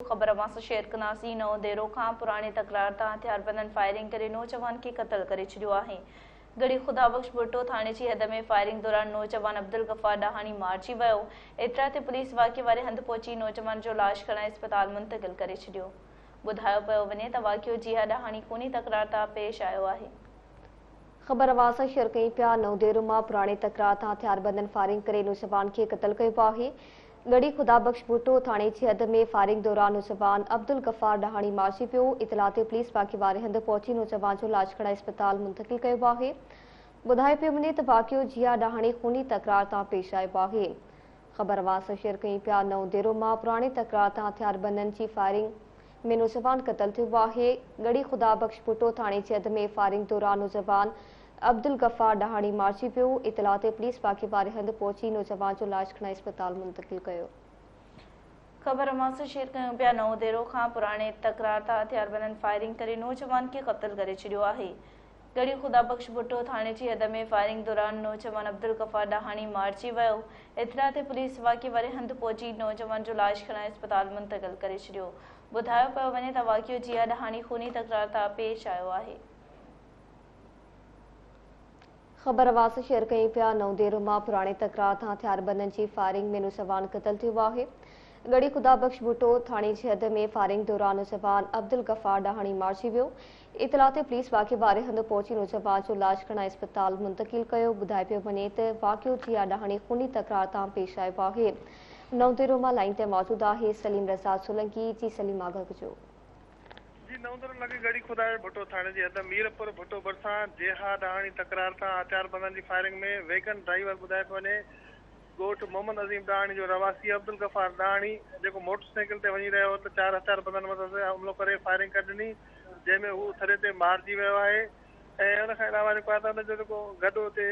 خبر اوهان سان شيئر ڪنداسين، نئون ديرو کان پراڻي تڪرار تان هٿياربندن فائرنگ ڪري نوجوان کي قتل ڪري ڇڏيو آهي. ڳڙهي خدا بخش ڀٽو ٿاڻي جي حد ۾ فائرنگ دوران نوجوان عبدالغفار ڏاهاڻي مارجي ويو. اطلاع تي پوليس واقعي واري هنڌ پهچي نوجوان جو لاش کڻائي اسپتال منتقل ڪري ڇڏيو. ٻڌايو پيو وڃي ته واقعو جيها ڏاهاڻي خوني تڪرار تان پيش آيو آهي. خبر اوهان سان شيئر ڪيون پيا، نئون ديرو مان پراڻي تڪرار تان هٿياربندن فائرنگ ڪري نوجوان کي قتل ڪيو آهي. ڳڙهي خدا بخش ڀٽو ٿاڻي جي حد ۾ فائرنگ دوران نوجوان عبدالغفار ڏاهاڻي مارجي ويو، اطلاع تي پوليس واقعي واري هنڌ پهچي نوجوان جو لاش کڻائي اسپتال منتقل ڪيو آهي. ٻڌايو پيو وڃي ته واقعو جيا ڏاهاڻي خوني تڪرار تان پيش آيو آهي. خبر اوهان سان شيئر ڪيون پيا نئون ديرو مان پراڻي تڪرار تان هٿياربندن جي فائرنگ ۾ نوجوان قتل ٿيو آهي. ڳڙهي خدا بخش ڀٽو ٿاڻي جي حد ۾ فائرنگ دوران نوجوان عبدالغفار ڏاهاڻي مارجي ويو، اطلاع تي پوليس واقعي واري هنڌ پهچي نوجوان جو لاش کڻائي اسپتال منتقل ڪيو. خبر اوهان سان شيئر ڪيون پيا نئون ديرو کان پراڻي تڪرار تان هٿياربندن فائرنگ ڪري نوجوان کي قتل ڪري ڇڏيو آهي. ڳڙهي خدا بخش ڀٽو ٿاڻي جي حد ۾ فائرنگ دوران نوجوان عبدالغفار ڏاهاڻي مارجي ويو، اطلاع تي پوليس واقعي واري هنڌ پهچي نوجوان جو لاش کڻائي اسپتال منتقل ڪري ڇڏيو. ٻڌايو پيو وڃي ته واقعو جيها ڏاهاڻي خوني تڪرار تان پيش آيو آهي. خبر اوهان سان شيئر ڪيون پيا نئون ديرو مان پراڻي تڪرار تان هٿياربندن جي فائرنگ ۾ نوجوان قتل ٿيو آهي ڳڙهي خدا بخش ڀٽو ٿاڻي جي حد ۾ فائرنگ دوران نوجوان عبدالغفار ڏاهاڻي مارجي ويو اطلاع تي پوليس واقعي واري هنڌ پهچي نوجوان جو لاش کڻائي اسپتال منتقل ڪيو ٻڌايو پيو وڃي ته واقعو جيا ڏاهاڻي خوني تڪرار تان پيش آيو آهي نئون ديرو مان لائين تي موجود آهي سليم رضا سولنگي جي سليم آگاهه ڪجو. جي نئون ديرو لڳ ڳڙهي خدائي ڀٽو ٿاڻي جي حد ميرپور ڀٽو ڀرسان جيها ڏاهاڻي تڪرار تان هٿياربندن جي فائرنگ ۾ ويگن ڊرائيور ٻڌايو پيو وڃي ڳوٺ محمد عظيم ڏاهاڻي جو رهواسي عبدالغفار ڏاهاڻي جيڪو موٽر سائيڪل تي وڃي رهيو هو ته چار هٿياربندن مٿس حملو ڪري فائرنگ ڪري ڏني جنهن ۾ هو ٿڏي تي مارجي ويو آهي ۽ ان کان علاوه جيڪو آهي ته ان جو جيڪو گڏ اتي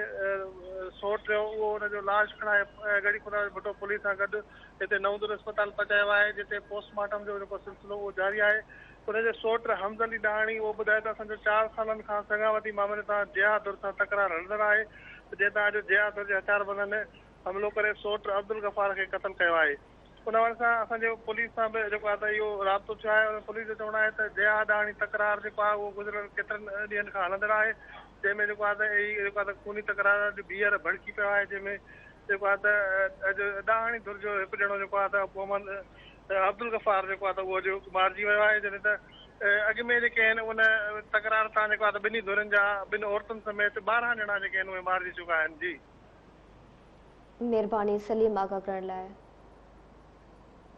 سوٽ رهيو اهو ان جو لاش کڻائي ڳڙهي خدا ڀٽو پوليس سان گڏ هتي نئون ديرو اسپتال پهچايو آهي جتي پوسٽ مارٽم جو جيڪو سلسلو اهو جاري آهي ان جي سوٽ حمز علي ڏاهاڻي اهو ٻڌايو ته اسان جو چار سالن کان سڱاوتي مامري تان جيها ڌر سان تڪرار هلندڙ آهي جنهن تان اڄ جيها ڌر جي هٿياربندن حملو ڪري سوٽ عبدالغفار کي قتل ڪيو آهي. ان حوالي سان اسان جو پوليس سان به جيڪو آهي ته اهو رابطو ٿيو آهي ۽ پوليس جو چوڻ آهي ته جيها ڏاهاڻي تڪرار جيڪو آهي اهو گذريل ڪيترن ڏينهن کان هلندڙ آهي جنهن ۾ جيڪو آهي ته هي جيڪو آهي ته خوني تڪرار اڄ ٻيهر ڀڙڪي پيو آهي جنهن ۾ جيڪو آهي ته اڄ ڏاهاڻي ڌر جو هڪ ڄڻو جيڪو آهي ته محمد عبدالغفار جيڪو آهي ته اهو اڄ مارجي ويو آهي جڏهن ته اڳ ۾ جيڪي آهن ان تڪرار تان جيڪو آهي ته ٻنهي ڌرين جا ٻن عورتن سميت 12 ڄڻا جيڪي آهن اهي مارجي چڪا آهن جي. مهرباني سليم آگاهه ڪرڻ لاء.